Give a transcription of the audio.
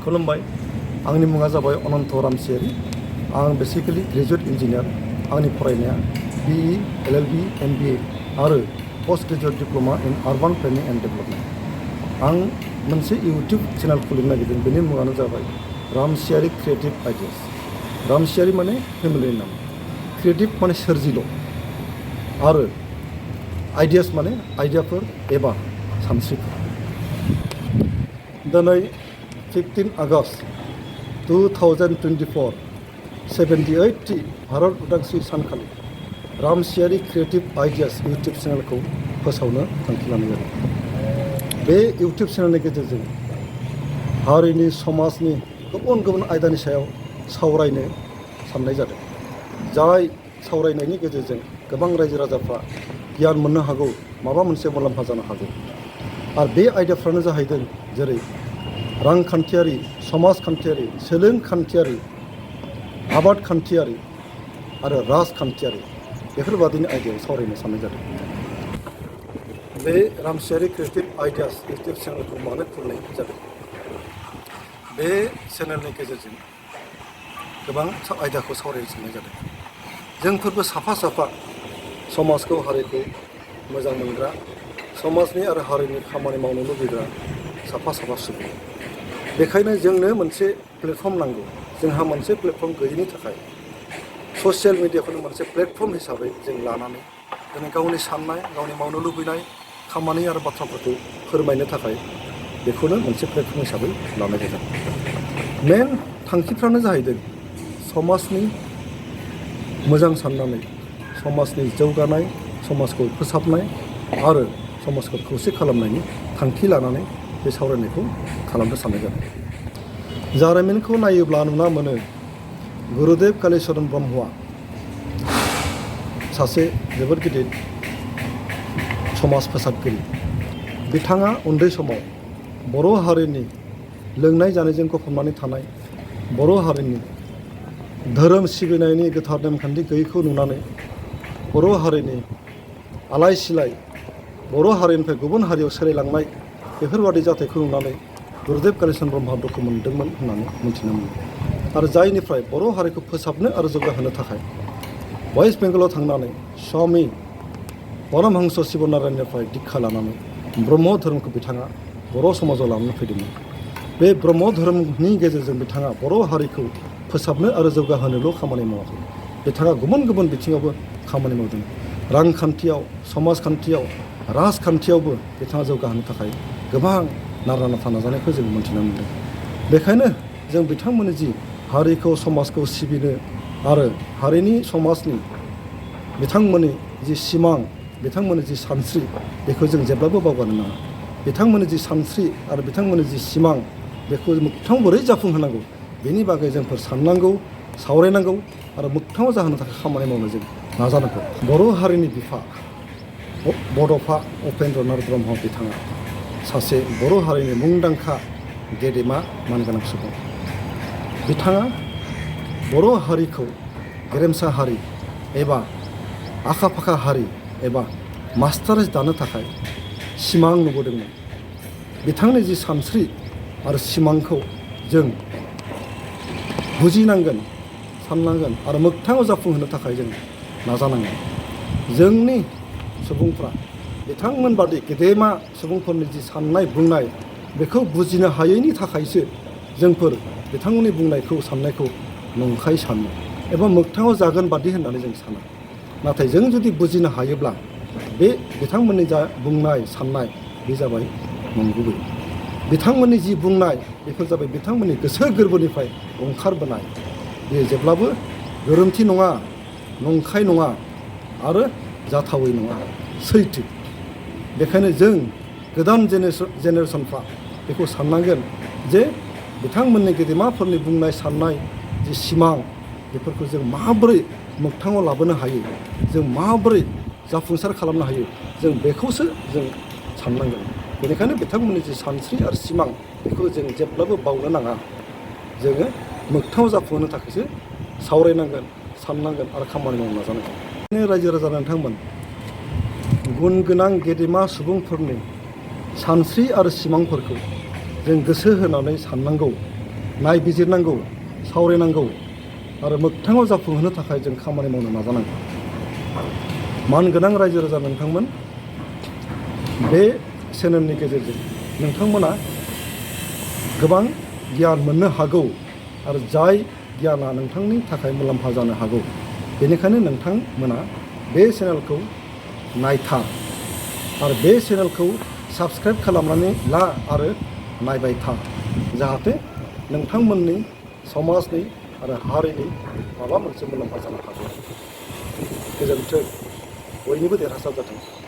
खुलुमबाय आंनि मुङा जाबाय अनन्त रामसियारि आं बेसिकेलि ग्रेजुवेट इन्जिनियार आंनि फरायनाया BE LLB MBA आरो post graduate diploma in urban planning and development आं मोनसे इउटिउब चेनेल खुलिनो नागिरदों बेनि मुङानो जाबाय रामसियारि क्रिएटिभ आइडियास रामसियारि माने फेमिलिनि नाम क्रिएटिभ माने सोरजिल' आरो आइडियास माने आइडियाफोर एबा सानस्रिफोर दिनै 15 आगस्ट 2024 78थि भारत उदांस्रि सानखालि रामसियारि क्रिएटिभ आइडियास इउटिउब चेनेलखौ फोसावनो थांखि लानाय जादों। बे इउटिउब चेनेलनि गेजेरजों हारिनि समाजनि गुबुन गुबुन आयदानि सायाव सावरायनो साननाय जादों। जाय सावरायनायनि गेजेरजों गोबां रायजो राजाफ्रा गियान मोननो हागौ माबा मोनसे मुलाम्फा जानो हागौ आरो बे आयदाफ्रानो जाहैदों जेरै रांखान्थियारि समाजखान्थियारि सोलोंखान्थियारि आबादखान्थियारि आरो राजखान्थियारि बेफोरबादिनि आयदायाव सावरायनो साननाय जादों। बे रामसियारि क्रिएटिभ आइडियास इउटिउब चेनेलखौ मानो खुलिनाय जादों बे चेनेलनि गेजेरजों गोबां आयदाखौ सावरायनो साननाय जादों। जोंफोरबो साफा साफा समाजखौ हारिखौ मोजां मोनग्रा समाजनि आरो हारिनि खामानि मावनो लुबैग्रा साफा साफा सुबुं बेखायनो जोंनो मोनसे प्लेटफर्म नांगौ। जोंहा मोनसे प्लेटफर्म गैयैनि थाखाय ससियेल मिडियाखौनो मोनसे प्लेटफर्म हिसाबै जों लानानै दिनै गावनि साननाय गावनि मावनो लुबैनाय खामानि आरो बाथ्राफोरखौ फोरमायनो थाखाय बेखौनो मोनसे प्लेटफर्म हिसाबै लानाय जादों। मेन थांखिफ्रानो जाहैदों समाजनि मोजां साननानै समाजनि जौगानाय समाजखौ फोसाबनाय आरो समाजखौ खौसे खालामनायनि थांखि लानानै बे सावरायनायखौ खालामनो साननाय जादों। जारिमिनखौ नायोब्ला नुना मोनो गुरुदेव कालिचरन ब्रह्मआ सासे जोबोद गिदिर समाज फोसाबगिरि। बिथाङा उन्दै समाव बर' हारिनि लोंनाय जानायजों गफबनानै थानाय बर' हारिनि धोरोम सिबिनायनि गोथार नेमखान्थि गैयैखौ नुनानै बर' हारिनि आलाय सिलाय बर' हारिनिफ्राय गुबुन हारियाव सोलायलांनाय बेफोरबादि जाथायखौ नुनानै गुरुदेव कालिचरन ब्रह्मआ दुखु मोनदोंमोन होननानै मिथिनो मोनो आरो जायनिफ्राय बर' हारिखौ फोसाबनो आरो जौगाहोनो थाखाय वेस्ट बेंगलाव थांनानै स्वामी परमहंस शिबनारायणनिफ्राय दीक्षा लानानै ब्रह्म धोरोमखौ बिथाङा बर' समाजाव लानानै फैदोंमोन। बे ब्रह्म धोरोमनि गेजेरजों बिथाङा बर' हारिखौ फोसाबनो आरो जौगाहोनोल' खामानि मावाखै बिथाङा गुबुन गुबुन बिथिङावबो खामानि मावदों। रांखान्थियाव समाजखान्थियाव राजखान्थियावबो बिथाङा जौगाहोनो थाखाय गोबां नारा नाथा नाजानायखौ जों मोन्थिनो मोनदों। बेखायनो जों बिथांमोननि जि हारिखौ समाजखौ सिबिनो आरो हारिनि समाजनि बिथांमोननि जि सिमां बिथांमोननि जि सानस्रि बेखौ जों जेब्लाबो बावगारनो नाङा। बिथांमोननि जि सानस्रि आरो बिथांमोननि जि सिमां बेखौ मोगथाङाव बोरै जाफुंहोनांगौ बेनि बागै जोंफोर साननांगौ सावरायनांगौ आरो मोगथाङाव जाहोनो थाखाय खामानि मावनो जों नाजानांगौ। बर' हारिनि बिफा बड'फा उपेन्द्रनाथ ब्रह्म बिथाङा सासे बर' हारिनि मुंदांखा गेदेमा मानगोनां सुबुं। बिथाङा बर' हारिखौ गेरेमसा हारि एबा आखा फाखा हारि एबा मास्टार्स दानो थाखाय सिमां नुबोदोंमोन। बिथांनि जि सानस्रि आरो सिमांखौ जों बुजिनांगोन साननांगोन आरो मोगथाङाव जाफुंहोनो थाखाय जों नाजानांगोन। जोंनि सुबुंफ्रा बिथांमोन बादि गेदेमा सुबुंफोरनि जि साननाय बुंनाय बेखौ बुजिनो हायैनि थाखायसो जोंफोर बिथांमोननि बुंनायखौ साननायखौ नंखाय सानो एबा मोगथाङाव जागोन बादि होननानै जों साना। नाथाय जों जुदि बुजिनो हायोब्ला बे बिथांमोननि जा बुंनाय साननाय बे जाबाय नंगुबै। बिथांमोननि जि बुंनाय बेफोर जाबाय बिथांमोननि गोसो गोरबोनिफ्राय ओंखारबोनाय। बेयो जेब्लाबो गोरोन्थि नङा नंखाय नङा आरो जाथावै नङा सैथो। बेखायनो जों गोदान जेनेरेसनफ्रा बेखौ साननांगोन जे बिथांमोननि गेदेमाफोरनि बुंनाय साननाय जि सिमां बेफोरखौ जों माबोरै मोगथाङाव लाबोनो हायो जों माबोरै जाफुंसार खालामनो हायो जों बेखौसो जों साननांगोन। बेनिखायनो बिथांमोननि जि सानस्रि आरो सिमां बेखौ जों जेब्लाबो बावनो नाङा। जोङो मोगथाङाव जाफुंहोनो थाखायसो सावरायनांगोन साननांगोन आरो खामानि मावनो नाजानांगोन। रायजो राजा नोंथांमोन गुन गोनां गेदेमा सुबुंफोरनि सानस्रि आरो सिमांफोरखौ जों गोसो होनानै साननांगौ नायबिजिरनांगौ, सावरायनांगौ आरो मोगथाङाव जाफुंहोनो थाखाय जों खामानि मावनो नाजानांगौ। मानगोनां रायजो राजा नोंथांमोन, बे चेनेलनि गेजेरजों नोंथांमोना गोबां गियान मोननो हागौ आरो जाय गियाना नोंथांनि थाखाय मुलाम्फा जानो हागौ। बेनिखायनो नोंथांमोना बे चेनेलखौ नायथार आरो बे चेनेलखौ साबस्क्राइब खालामनानै ला आरो नायबाय था, जाहाथे नोंथांमोननि समाजनि आरो हारिनि माबा मोनसे मुलाम्फा जानो हागौ। गोजोन्थों, बयनिबो देरहासार जाथों।